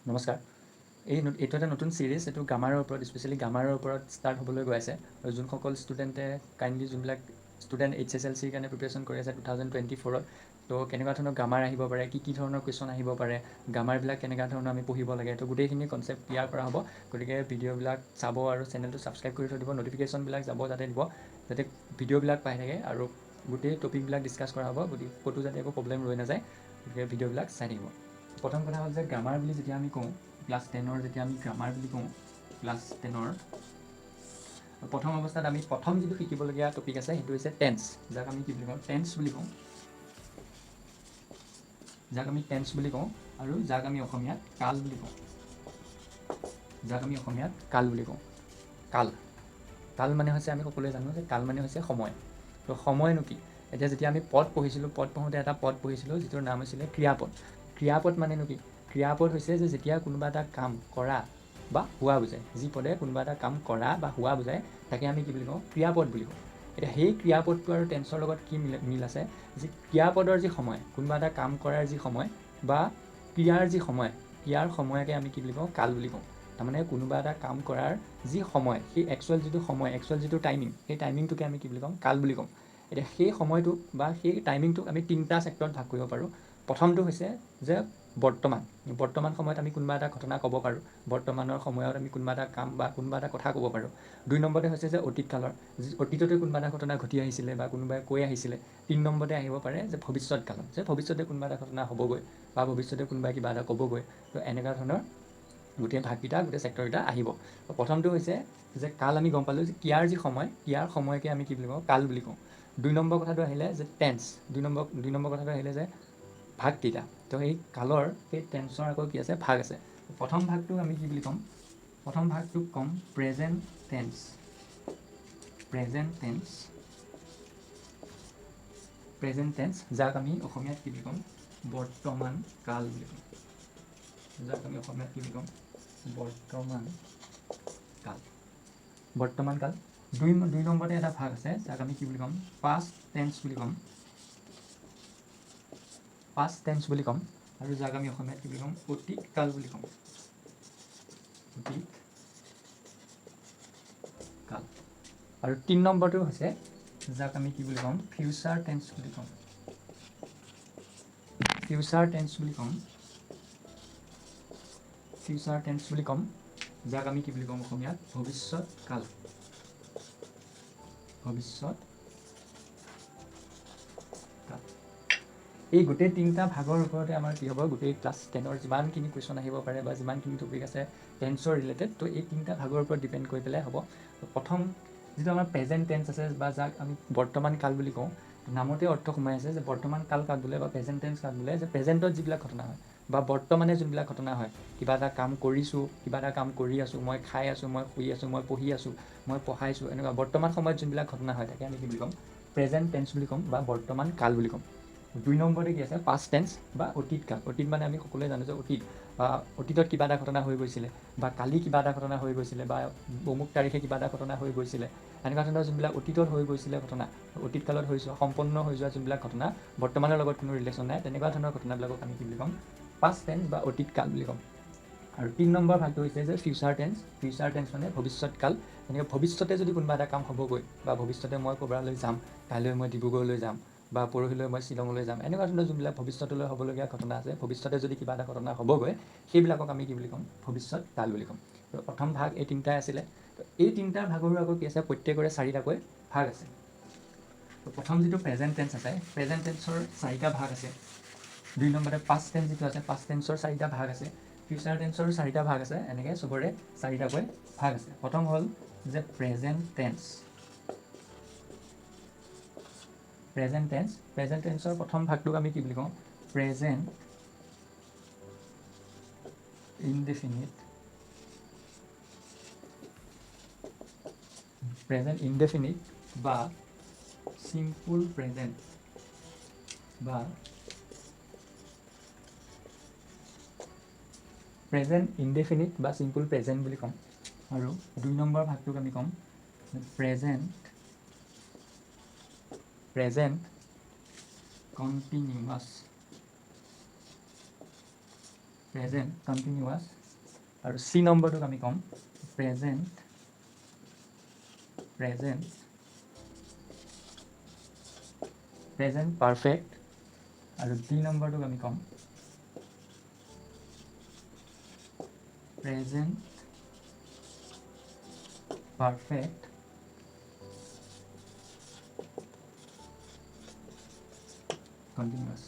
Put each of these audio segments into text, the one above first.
নমস্কাৰ। এইটো এটা নতুন ছিৰিজ। এইটো গ্ৰামাৰৰ ওপৰত, স্পেচিয়েলি গ্ৰামাৰৰ ওপৰত ষ্টাৰ্ট হ'বলৈ গৈ আছে। আৰু যোনসকল ষ্টুডেণ্টে কাইণ্ডলি, যোনবিলাক ষ্টুডেণ্ট এইচএছএলচিৰ কাৰণে প্ৰিপেৰেশ্যন কৰি আছে 2024ত, তো কেনেকুৱা ধৰণৰ গ্ৰামাৰ আহিব পাৰে, কি কি ধৰণৰ কুৱেশ্যন আহিব পাৰে, গ্ৰামাৰবিলাক কেনেকুৱা ধৰণৰ আমি পঢ়িব লাগে, তো গোটেইখিনি কনচেপ্ট ক্লিয়াৰ কৰা হ'ব। গতিকে ভিডিঅ'বিলাক চাব আৰু চেনেলটো ছাবস্ক্ৰাইব কৰি থৈ দিব, ন'টিফিকেশ্যনবিলাক যাব যাতে দিব, যাতে ভিডিঅ'বিলাক পাই থাকে আৰু গোটেই টপিকবিলাক ডিছকাছ কৰা হ'ব। গতিকে ক'তো যাতে একো প্ৰব্লেম ৰৈ নাযায়, গতিকে ভিডিঅ'বিলাক চাই থাকিব। প্ৰথম কথা হ'ল যে গ্ৰামাৰ বুলি যেতিয়া আমি কওঁ, ক্লাছ 10ৰ যেতিয়া আমি গ্ৰামাৰ বুলি কওঁ, ক্লাছ 10ৰ প্ৰথম অৱস্থাত আমি প্ৰথম যিটো শিকিবলগীয়া টপিক আছে সেইটো হৈছে টেন্স, যাক আমি কি বুলি কওঁ? টেন্স বুলি কওঁ, যাক আমি টেন্স বুলি কওঁ আৰু যাক আমি অসমীয়াত কাল বুলি কওঁ, যাক আমি অসমীয়াত কাল বুলি কওঁ। কাল, কাল মানে হৈছে, আমি সকলোৱে জানো যে কাল মানে হৈছে সময়। তো সময়নো কি? এতিয়া যেতিয়া আমি পদ পঢ়িছিলোঁ, পদ পঢ়োঁতে এটা পদ পঢ়িছিলোঁ যিটোৰ নাম হৈছিলে ক্ৰিয়াপদ। ক্ৰিয়াপদ মানেনো কি? ক্ৰিয়াপদ হৈছে যে যেতিয়া কোনোবা এটা কাম কৰা বা হোৱা বুজায়, যি পদে কোনোবা এটা কাম কৰা বা হোৱা বুজায় তাকে আমি কি বুলি কওঁ? ক্ৰিয়াপদ বুলি কওঁ। এতিয়া সেই ক্ৰিয়াপদটো আৰু টেন্সৰ লগত কি মিল আছে? যি ক্ৰিয়াপদৰ যি সময়, কোনোবা এটা কাম কৰাৰ যি সময় বা ক্ৰিয়াৰ যি সময়, ক্ৰিয়াৰ সময়কে আমি কি বুলি কওঁ? কাল বুলি কওঁ। তাৰমানে কোনোবা এটা কাম কৰাৰ যি সময়, সেই একচুৱেল যিটো সময়, একচুৱেল যিটো টাইমিং, সেই টাইমিংটোকে আমি কি বুলি ক'ম? কাল বুলি ক'ম। এতিয়া সেই সময়টোক বা সেই টাইমিংটোক আমি তিনিটা ছেক্টৰত ভাগ কৰিব পাৰোঁ। প্ৰথমটো হৈছে যে বৰ্তমান, বৰ্তমান সময়ত আমি কোনোবা এটা ঘটনা ক'ব পাৰোঁ, বৰ্তমানৰ সময়ত আমি কোনোবা এটা কাম বা কোনোবা এটা কথা ক'ব পাৰোঁ। দুই নম্বৰতে হৈছে যে অতীত কালৰ, অতীততে কোনোবা এটা ঘটনা ঘটি আহিছিলে বা কোনোবাই কৈ আহিছিলে। তিনি নম্বৰতে আহিব পাৰে যে ভৱিষ্যত কালত, যে ভৱিষ্যতে কোনোবা এটা ঘটনা হ'বগৈ বা ভৱিষ্যতে কোনোবাই কিবা এটা ক'বগৈ। তো এনেকুৱা ধৰণৰ গোটেই ভাগকেইটা, গোটেই ছেক্টৰকেইটা আহিব। প্ৰথমটো হৈছে যে কাল, আমি গম পালোঁ যে ক্ৰিয়াৰ যি সময়, ক্ৰিয়াৰ সময়কে আমি কি বুলি কওঁ? কাল বুলি কওঁ। দুই নম্বৰ কথাটো আহিলে যে টেন্স, দুই নম্বৰ কথাটো আহিলে যে ভাগকেইটা। তো এই কালৰ, সেই টেন্সৰ আকৌ কি আছে? ভাগ আছে। প্ৰথম ভাগটো আমি কি বুলি ক'ম? প্ৰথম ভাগটোক ক'ম present tense, present tense, present tense, যাক আমি অসমীয়াত কি বুলি ক'ম? বৰ্তমান কাল বুলি ক'ম, যাক আমি অসমীয়াত কি বুলি ক'ম? বৰ্তমান কাল, বৰ্তমান কাল। দুই নম্বৰতে এটা ভাগ আছে যাক আমি কি বুলি ক'ম? পাষ্ট টেন্স বুলি ক'ম, পাষ্ট টেন্স বুলি ক'ম আৰু যাক আমি অসমীয়াত কি বুলি ক'ম? অতীত কাল বুলি ক'ম, অতীত কাল। আৰু তিনি নম্বৰটো হৈছে যাক আমি কি বুলি ক'ম? ফিউচাৰ টেন্স বুলি ক'ম, ফিউচাৰ টেন্স বুলি ক'ম, ফিউচাৰ টেন্স বুলি ক'ম, যাক আমি কি বুলি ক'ম অসমীয়াত? ভৱিষ্যত কাল, ভৱিষ্যত কাল। এই গোটেই তিনিটা ভাগৰ ওপৰতে আমাৰ কি হ'ব? গোটেই ক্লাছ 10ৰ যিমানখিনি কুৱেশ্যন আহিব পাৰে বা যিমানখিনি টপিক আছে টেন্সৰ ৰিলেটেড, তো এই তিনিটা ভাগৰ ওপৰত ডিপেণ্ড কৰি পেলাই হ'ব। প্ৰথম যিটো আমাৰ প্ৰেজেণ্ট টেন্স আছে বা যাক আমি বৰ্তমান কাল বুলি কওঁ, নামতে অৰ্থ সোমাই আছে যে বৰ্তমান কাল কাক বোলে বা প্ৰেজেণ্ট টেন্স কাক বোলে, যে প্ৰেজেণ্টত যিবিলাক ঘটনা হয় বা বৰ্তমানে যোনবিলাক ঘটনা হয়, কিবা এটা কাম কৰিছোঁ, কিবা এটা কাম কৰি আছোঁ, মই খাই আছোঁ, মই শুই আছোঁ, মই পঢ়ি আছোঁ, মই পঢ়াইছোঁ, এনেকুৱা বৰ্তমান সময়ত যোনবিলাক ঘটনা হয় তাকে আমি কি বুলি ক'ম? প্ৰেজেণ্ট টেন্স বুলি ক'ম বা বৰ্তমান কাল বুলি ক'ম। দুই নম্বৰতে কি আছে? পাষ্ট টেন্স বা অতীত কাল। অতীত মানে আমি সকলোৱে জানো যে অতীত বা অতীতত কিবা এটা ঘটনা হৈ গৈছিলে বা কালি কিবা এটা ঘটনা হৈ গৈছিলে বা অমুক তাৰিখে কিবা এটা ঘটনা হৈ গৈছিলে, এনেকুৱা ধৰণৰ যোনবিলাক অতীতত হৈ গৈছিলে ঘটনা, অতীত কালত হৈ যোৱা, সম্পন্ন হৈ যোৱা যোনবিলাক ঘটনা, বৰ্তমানৰ লগত কোনো ৰিলেশ্যন নাই, তেনেকুৱা ধৰণৰ ঘটনাবিলাকক আমি কি বুলি ক'ম? পাষ্ট টেন্স বা অতীত কাল বুলি ক'ম। আৰু তিনি নম্বৰ ভাগটো হৈছে যে ফিউচাৰ টেন্স। ফিউচাৰ টেন্স মানে ভৱিষ্যত কাল। যেনেকৈ ভৱিষ্যতে যদি কোনোবা এটা কাম হ'বগৈ বা ভৱিষ্যতে মই ক'ৰবালৈ যাম, কাইলৈ মই ডিব্ৰুগড়লৈ যাম বা পৰহিলৈ মই শ্বিলঙলৈ যাম, এনেকুৱা ধৰণৰ যোনবিলাক ভৱিষ্যতলৈ হ'বলগীয়া ঘটনা আছে, ভৱিষ্যতে যদি কিবা এটা ঘটনা হ'বগৈ, সেইবিলাকক আমি কি বুলি ক'ম? ভৱিষ্যত কাল বুলি ক'ম। প্ৰথম ভাগ এই তিনিটাই আছিলে। তো এই তিনিটাৰ ভাগৰো আকৌ কি আছে? প্ৰত্যেকৰে চাৰিটাকৈ ভাগ আছে। তো প্ৰথম যিটো প্ৰেজেণ্ট টেন্স আছে, প্ৰেজেণ্ট টেন্সৰ চাৰিটা ভাগ আছে। দুই নম্বৰতে পাষ্ট টেন্স যিটো আছে, পাষ্ট টেন্সৰ চাৰিটা ভাগ আছে। ফিউচাৰ টেন্সৰো চাৰিটা ভাগ আছে। এনেকৈ চবৰে চাৰিটাকৈ ভাগ আছে। প্ৰথম হ'ল যে present tense, present tense, present টেন্সৰ প্ৰথম ভাগটোক আমি কি বুলি কওঁ? প্ৰেজেণ্ট ইনডেফিনিট, প্ৰেজেণ্ট ইনডেফিনিট বা চিম্পুল প্ৰেজেণ্ট বা প্ৰেজেণ্ট ইনডেফিনিট বা চিম্পুল প্ৰেজেণ্ট বুলি ক'ম। আৰু দুই নম্বৰ ভাগটোক আমি ক'ম present, present continuous, present continuous আৰু চি নম্বৰটোক আমি ক'ম প্ৰেজেণ্ট প্ৰেজেণ্ট প্ৰেজেণ্ট পাৰফেক্ট আৰু ডি নম্বৰটোক আমি ক'ম প্ৰেজেণ্ট পাৰফেক্ট কণ্টিনিউৱাছ।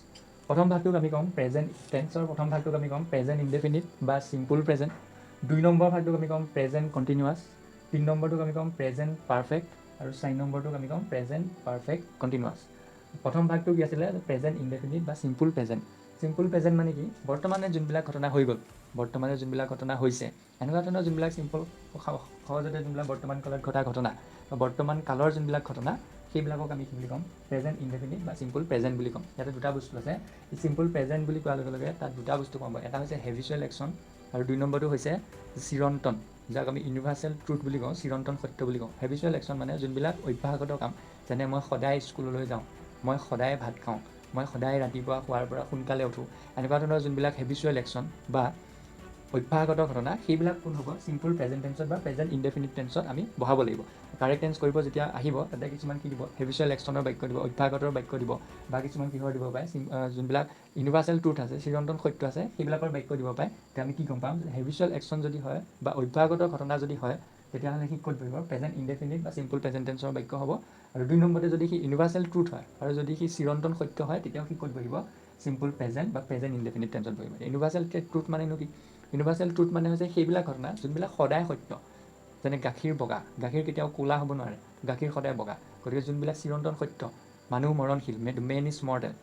প্ৰথম ভাগটোক আমি ক'ম প্ৰেজেণ্ট টেন্সৰ প্ৰথম ভাগটোক আমি ক'ম প্ৰেজেণ্ট ইনডেফিনিট বা চিম্পুল প্ৰেজেণ্ট। দুই নম্বৰ ভাগটোক আমি ক'ম প্ৰেজেণ্ট কণ্টিনিউৱাছ। তিনি নম্বৰটোক আমি ক'ম প্ৰেজেণ্ট পাৰফেক্ট আৰু চাৰি নম্বৰটোক আমি ক'ম প্ৰেজেণ্ট পাৰফেক্ট কণ্টিনিউৱাছ। প্ৰথম ভাগটো কি আছিলে? প্ৰেজেণ্ট ইনডেফিনিট বা চিম্পুল প্ৰেজেণ্ট। চিম্পুল প্ৰেজেণ্ট মানে কি? বৰ্তমানে যোনবিলাক ঘটনা হৈ গ'ল, বৰ্তমানে যোনবিলাক ঘটনা হৈছে, এনেকুৱা ধৰণৰ যোনবিলাক চিম্পল সহজতে যোনবিলাক বৰ্তমান কালত ঘটা ঘটনা বা বৰ্তমান কালৰ যোনবিলাক ঘটনা, সেইবিলাকক আমি কি বুলি ক'ম? প্ৰেজেণ্ট ইনডেফিনিট বা চিম্পুল প্ৰেজেণ্ট বুলি ক'ম। ইয়াতে দুটা বস্তু আছে। চিম্পুল প্ৰেজেণ্ট বুলি কোৱাৰ লগে লগে তাত দুটা বস্তু পাব। এটা হৈছে হেবিচুৱেল একশ্যন আৰু দুই নম্বৰটো হৈছে চিৰন্তন, যাক আমি ইউনিভাৰ্চেল ট্ৰুথ বুলি কওঁ, চিৰন্তন সত্য বুলি কওঁ। হেবিচুৱেল একশ্যন মানে যোনবিলাক অভ্যাসগত কাম, যেনে মই সদায় স্কুললৈ যাওঁ, মই সদায় ভাত খাওঁ, মই সদায় ৰাতিপুৱা শোৱাৰ পৰা সোনকালে উঠোঁ, এনেকুৱা ধৰণৰ যোনবিলাক হেবিচুৱেল একশ্যন বা অভ্যাসগত ঘটনা, সেইবিলাক কোন হ'ব? চিম্পুল প্ৰেজেণ্ট টেন্সত বা প্ৰেজেণ্ট ইনডেফিনিট টেন্সত আমি বহাব লাগিব। কাৰেক্ট টেন্স কৰিব যেতিয়া আহিব, তাতে কিছুমান কি দিব? হেবিচুৱেল একশ্যনৰ বাক্য দিব, অভ্যাসগতৰ বাক্য দিব বা কিছুমান কিহৰ দিব পাৰে? যোনবিলাক ইউনিভাৰ্চেল ট্ৰুথ আছে, চিৰন্তন সত্য আছে, সেইবিলাকৰ বাক্য দিব পাৰে। তেতিয়া আমি কি গম পাম? হেবিচুৱেল একশ্যন যদি হয় বা অভ্যাসগত ঘটনা যদি হয়, তেতিয়াহ'লে সি ক'ত বহিব? প্ৰেজেণ্ট ইনডেফিনিট বা চিম্পুল প্ৰেজেণ্ট টেন্সৰ বাক্য হ'ব। আৰু দুই নম্বৰতে যদি সি ইউনিভাৰ্চেল ট্ৰুথ হয় আৰু যদি সি চিৰন্তন সত্য হয়, তেতিয়াও সি ক'ত বহিব? চিম্পুল প্ৰেজেণ্ট বা প্ৰেজেণ্ট ইনডেফিনিট টেন্সত বহিব। ইউনিভাৰ্চেল ট্ৰুথ মানেনো কি? ইউনিভাৰ্চেল ট্ৰুথ মানে হৈছে সেইবিলাক ঘটনা যোনবিলাক সদায় সত্য, যেনে গাখীৰ বগা, গাখীৰ কেতিয়াও ক'লা হ'ব নোৱাৰে, গাখীৰ সদায় বগা। গতিকে যোনবিলাক চিৰন্তন সত্য, মানুহ মৰণশীল, man is mortal,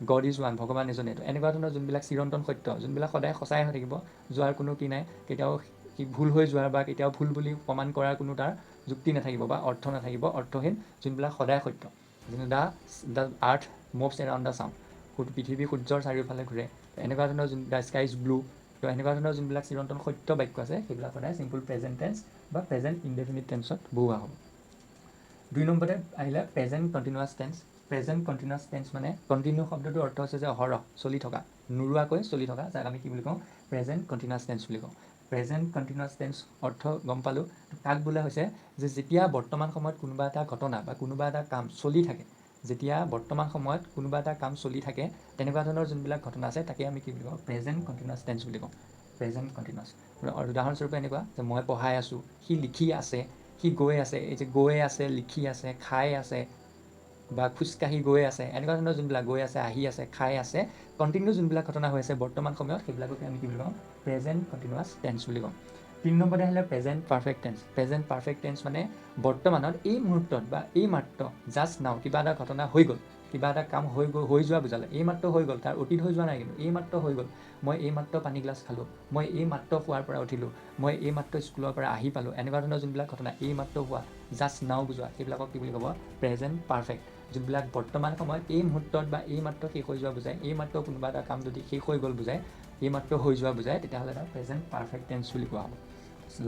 God is one, ভগৱান এজনেই, এনেকুৱা ধৰণৰ যোনবিলাক চিৰন্তন সত্য, যোনবিলাক সদায় সঁচাই হৈ থাকিব, যোৱাৰ কোনো কি নাই, কেতিয়াও সি ভুল হৈ যোৱাৰ বা কেতিয়াও ভুল বুলি প্ৰমাণ কৰাৰ কোনো তাৰ যুক্তি নাথাকিব বা অৰ্থ নাথাকিব, অৰ্থহীন যোনবিলাক সদায় সত্য, যেনে the earth moves around the sun, পৃথিৱী সূৰ্যৰ চাৰিওফালে ঘূৰে, এনেকুৱা ধৰণৰ যোন the sky is blue, তো এনেকুৱা ধৰণৰ যোনবিলাক চিৰন্তন সত্য বাক্য আছে, সেইবিলাক সদায় চিম্পুল প্ৰেজেণ্ট টেন্স বা প্ৰেজেণ্ট ইনডেফিনিট টেন্সত বহোৱা হ'ব। দুই নম্বৰতে আহিলে present continuous tense. Present continuous tense মানে কণ্টিনিউ শব্দটোৰ অৰ্থ হৈছে যে অহৰহ চলি থকা, নোৰোৱাকৈ চলি থকা, যাক আমি কি বুলি কওঁ? প্ৰেজেণ্ট কণ্টিনিউৱাছ টেন্স বুলি কওঁ। প্ৰেজেণ্ট কণ্টিনিউৱাছ টেন্স অৰ্থ গম পালোঁ। কাক বোলা হৈছে যে যেতিয়া বৰ্তমান সময়ত কোনোবা এটা ঘটনা বা কোনোবা এটা কাম চলি থাকে, যেতিয়া বৰ্তমান সময়ত কোনোবা এটা কাম চলি থাকে, তেনেকুৱা ধৰণৰ যোনবিলাক ঘটনা আছে, তাকে আমি কি বুলি কওঁ? প্ৰেজেণ্ট কণ্টিনিউৱাছ টেন্স বুলি কওঁ। প্ৰেজেণ্ট কণ্টিনিউৱাছ উদাহৰণস্বৰূপে এনেকুৱা যে মই পঢ়াই আছোঁ, সি লিখি আছে, সি গৈ আছে, এই যে গৈ আছে, লিখি আছে, খাই আছে বা খোজকাঢ়ি গৈ আছে, এনেকুৱা ধৰণৰ যোনবিলাক গৈ আছে, আহি আছে, খাই আছে, কণ্টিনিউ যোনবিলাক ঘটনা হৈ আছে বৰ্তমান সময়ত, সেইবিলাককে আমি কি বুলি কওঁ? প্ৰেজেণ্ট কণ্টিনিউৱাছ টেন্স বুলি কওঁ। তিনি নম্বৰতে আহিলে present perfect tense. Present perfect tense মানে বৰ্তমানত এই মুহূৰ্তত বা এই মাত্ৰ জাষ্ট নাও কিবা এটা ঘটনা হৈ গ'ল, কিবা এটা কাম হৈ গ'ল, হৈ যোৱা বুজালে। এই মাত্ৰ হৈ গ'ল, তাৰ অতীত হৈ যোৱা নাই, কিন্তু এই মাত্ৰ হৈ গ'ল। মই এই মাত্ৰ পানী গিলাচ খালোঁ, মই এই মাত্ৰ শোৱাৰ পৰা উঠিলোঁ, মই এই মাত্ৰ স্কুলৰ পৰা আহি পালোঁ, এনেকুৱা ধৰণৰ যোনবিলাক ঘটনা এই মাত্ৰ হোৱা, জাষ্ট নাও বুজোৱা, সেইবিলাকক কি বুলি ক'ব? Present perfect. যোনবিলাক বৰ্তমান সময়ত এই মুহূৰ্তত বা এই মাত্ৰ শেষ হৈ যোৱা বুজায়, এই মাত্ৰ কোনোবা এটা কাম যদি শেষ হৈ গ'ল বুজায়, এই মাত্ৰ হৈ যোৱা বুজায়, তেতিয়াহ'লে তাক প্ৰেজেণ্ট পাৰফেক্ট টেন্স বুলি কোৱা হ'ব।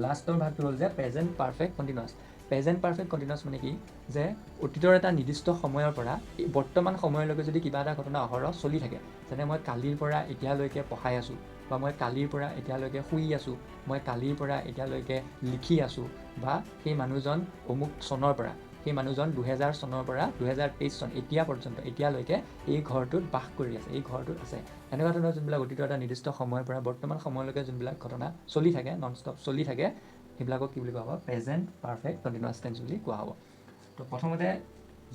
লাষ্টৰ ভাগটো হ'ল যে present perfect continuous. Present perfect continuous মানে কি? যে অতীতৰ এটা নিৰ্দিষ্ট সময়ৰ পৰা বৰ্তমান সময়লৈকে যদি কিবা এটা ঘটনা অহৰহ চলি থাকে, যেনে মই কালিৰ পৰা এতিয়ালৈকে পঢ়াই আছোঁ বা মই কালিৰ পৰা এতিয়ালৈকে শুই আছোঁ, মই কালিৰ পৰা এতিয়ালৈকে লিখি আছোঁ, বা সেই মানুহজন অমুক চনৰ পৰা, সেই মানুহজন 2000 চনৰ পৰা 2023 চন এতিয়া পৰ্যন্ত এতিয়ালৈকে এই ঘৰটোত বাস কৰি আছে, এই ঘৰটোত আছে, এনেকুৱা ধৰণৰ যোনবিলাক অতীতৰ এটা নিৰ্দিষ্ট সময়ৰ পৰা বৰ্তমান সময়লৈকে যোনবিলাক ঘটনা চলি থাকে, নন ষ্টপ চলি থাকে, সেইবিলাকক কি বুলি কোৱা হ'ব? প্ৰেজেণ্ট পাৰফেক্ট কণ্টিনিউৱাছ টেন্স বুলি কোৱা হ'ব। তো প্ৰথমতে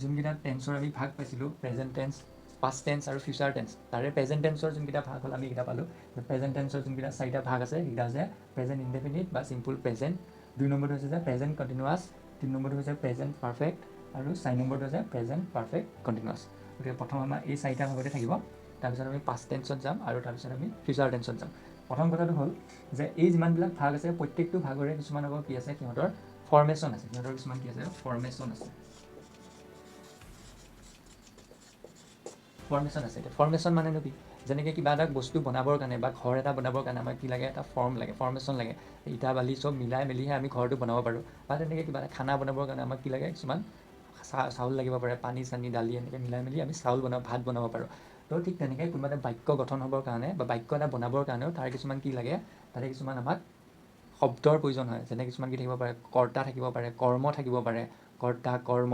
যোনকেইটা টেন্সৰ আমি ভাগ পাইছিলোঁ, প্ৰেজেণ্ট টেন্স, পাষ্ট টেন্স আৰু ফিউচাৰ টেন্স, তাৰে প্ৰেজেণ্ট টেন্সৰ যোনকেইটা ভাগ হ'ল আমি এইকেইটা পালোঁ। প্ৰেজেণ্ট টেন্সৰ যোনকেইটা চাৰিটা ভাগ আছে, সেইকেইটা হৈছে প্ৰেজেণ্ট ইনডেফিনিট বা চিম্পুল প্ৰেজেণ্ট, দুই নম্বৰটো হৈছে যে প্ৰেজেণ্ট কণ্টিনিউৱাছ, তিনি নম্বৰটো হৈছে প্ৰেজেণ্ট পাৰফেক্ট আৰু চাৰি নম্বৰটো হৈছে প্ৰেজেণ্ট পাৰফেক্ট কণ্টিনিউৱাছ। গতিকে প্ৰথম আমাৰ এই চাৰিটা ভাগতে থাকিব, তাৰপিছত আমি পাষ্ট টেন্সত যাম আৰু তাৰপিছত আমি ফিউচাৰ টেন্সত যাম। প্ৰথম কথাটো হ'ল যে এই যিমানবিলাক ভাগ আছে, প্ৰত্যেকটো ভাগৰে কিছুমান আকৌ কি আছে, সিহঁতৰ ফৰ্মেশ্যন আছে, সিহঁতৰ কিছুমান কি আছে? ফৰ্মেশ্যন আছে, ফৰ্মেশ্যন আছে। এতিয়া ফৰ্মেশ্যন মানেনো কি? যেনেকৈ কিবা এটা বস্তু বনাবৰ কাৰণে বা ঘৰ এটা বনাবৰ কাৰণে আমাক কি লাগে? এটা ফৰ্ম লাগে, ফৰ্মেশ্যন লাগে। ইটা বালি চব মিলাই মেলিহে আমি ঘৰটো বনাব পাৰোঁ। বা তেনেকৈ কিবা এটা খানা বনাবৰ কাৰণে আমাক কি লাগে? কিছুমান চাউল লাগিব পাৰে, পানী চানী দালি এনেকৈ মিলাই মেলি আমি চাউল বনাব, ভাত বনাব পাৰোঁ। তো ঠিক তেনেকৈ কোনোবা এটা বাক্য গঠন হ'বৰ কাৰণে বা বাক্য এটা বনাবৰ কাৰণেও তাৰ কিছুমান কি লাগে, তাতে কিছুমান আমাক শব্দৰ প্ৰয়োজন হয়। যেনে কিছুমান কি থাকিব পাৰে, কৰ্তা থাকিব পাৰে, কৰ্ম থাকিব পাৰে, কৰ্তা, কৰ্ম,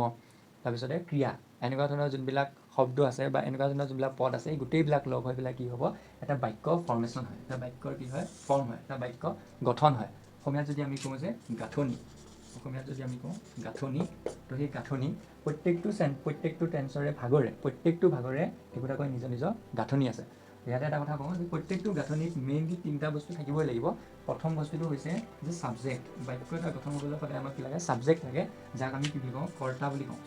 তাৰপিছতে ক্ৰিয়া, এনেকুৱা ধৰণৰ যোনবিলাক শব্দ আছে বা এনেকুৱা ধৰণৰ যোনবিলাক পদ আছে, এই গোটেইবিলাক লগ হৈ পেলাই কি হ'ব, এটা বাক্য ফৰ্মেশ্যন হয়, এটা বাক্যৰ কি হয়, ফৰ্ম হয়, এটা বাক্য গঠন হয়। অসমীয়াত যদি আমি কওঁ যে গাঁথনি, অসমীয়াত যদি আমি কওঁ গাঁথনি, তো সেই গাঁথনি প্ৰত্যেকটো টেন্সৰে ভাগৰে, প্ৰত্যেকটো ভাগৰে একোটাকৈ নিজৰ নিজৰ গাঁথনি আছে। ইয়াতে এটা কথা কওঁ যে প্ৰত্যেকটো গাঁথনিত মেইনলি তিনিটা বস্তু থাকিবই লাগিব। প্ৰথম বস্তুটো হৈছে যে ছাবজেক্ট। বাক্য এটা গঠন হ'বলৈ সদায় আমাক কি লাগে, ছাবজেক্ট লাগে, যাক আমি কি বুলি কওঁ, কৰ্তা বুলি কওঁ,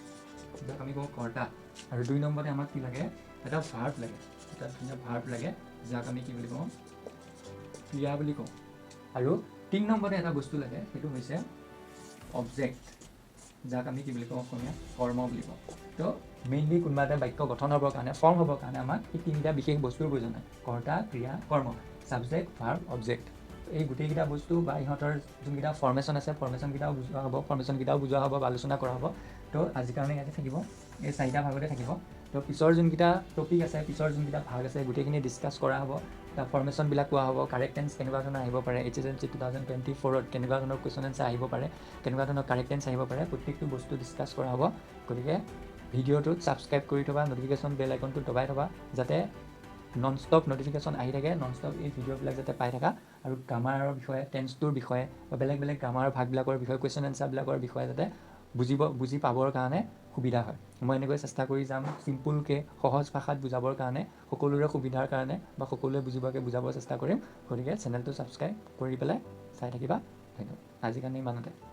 যাক আমি কওঁ কৰ্তা। আৰু দুই নম্বৰতে আমাক কি লাগে, এটা ভাৰ্ব লাগে, এটা ধুনীয়া ভাৰ্ব লাগে, যাক আমি কি বুলি কওঁ, ক্ৰিয়া বুলি কওঁ। আৰু তিনি নম্বৰতে এটা বস্তু লাগে, সেইটো হৈছে অবজেক্ট, যাক আমি কি বুলি কওঁ, অসমীয়া কৰ্ম বুলি কওঁ। তো মেইনলি কোনোবা এটা বাক্য গঠন হ'বৰ কাৰণে, ফৰ্ম হ'বৰ কাৰণে আমাক এই তিনিটা বিশেষ বস্তুৰ প্ৰয়োজন হয়, কৰ্তা, ক্ৰিয়া, কৰ্ম, ছাবজেক্ট, ভাৰ্ব, অবজেক্ট। এই গোটেইকেইটা বস্তু বা ইহঁতৰ যোনকেইটা ফৰ্মেশ্যন আছে, ফৰ্মেশ্যনকেইটাও বুজোৱা হ'ব, ফৰ্মেশ্যনকেইটাও বুজোৱা হ'ব বা আলোচনা কৰা হ'ব। তো আজিৰ কাৰণে ইয়াতে থাকিব, এই চাৰিটা ভাগতে থাকিব। তো পিছৰ যোনকেইটা টপিক আছে, পিছৰ যোনকেইটা ভাগ আছে, গোটেইখিনি ডিছকাছ কৰা হ'ব, তাৰ ফৰ্মেশ্যনবিলাক কোৱা হ'ব, কাৰেক্ট এনচাৰ কেনেকুৱা ধৰণৰ আহিব পাৰে, HSLC 2024ত কেনেকুৱা ধৰণৰ কুৱেশ্যন এনচাৰ আহিব পাৰে, কেনেকুৱা ধৰণৰ কাৰেক্ট এনচাৰ আহিব পাৰে, প্ৰত্যেকটো বস্তু ডিছকাছ কৰা হ'ব। গতিকে ভিডিঅ'টোত ছাবস্ক্ৰাইব কৰি থ'বা, ন'টিফিকেশ্যন বেল আইকনটো দবাই থ'বা, যাতে নন ষ্টপ ন'টিফিকেশ্যন আহি থাকে, নন ষ্টপ এই ভিডিঅ'বিলাক যাতে পাই থাকা। আৰু গ্ৰামাৰৰ বিষয়ে, টেন্সটোৰ বিষয়ে বা বেলেগ বেলেগ গ্ৰামাৰৰ ভাগবিলাকৰ বিষয়ে, কুৱেশ্যন এনচাৰবিলাকৰ বিষয়ে যাতে বুজি পাবৰ কাৰণে সুবিধা হয়। মই এনেকৈ চেষ্টা কৰি যাম চিম্পুলকৈ সহজ ভাষাত বুজাবৰ কাৰণে, সকলোৰে সুবিধাৰ কাৰণে বা সকলোৱে বুজিবকৈ বুজাবৰ চেষ্টা কৰিম। গতিকে চেনেলটো ছাবস্ক্ৰাইব কৰি পেলাই চাই থাকিবা। ধন্যবাদ, আজিৰ কাৰণে ইমানতে।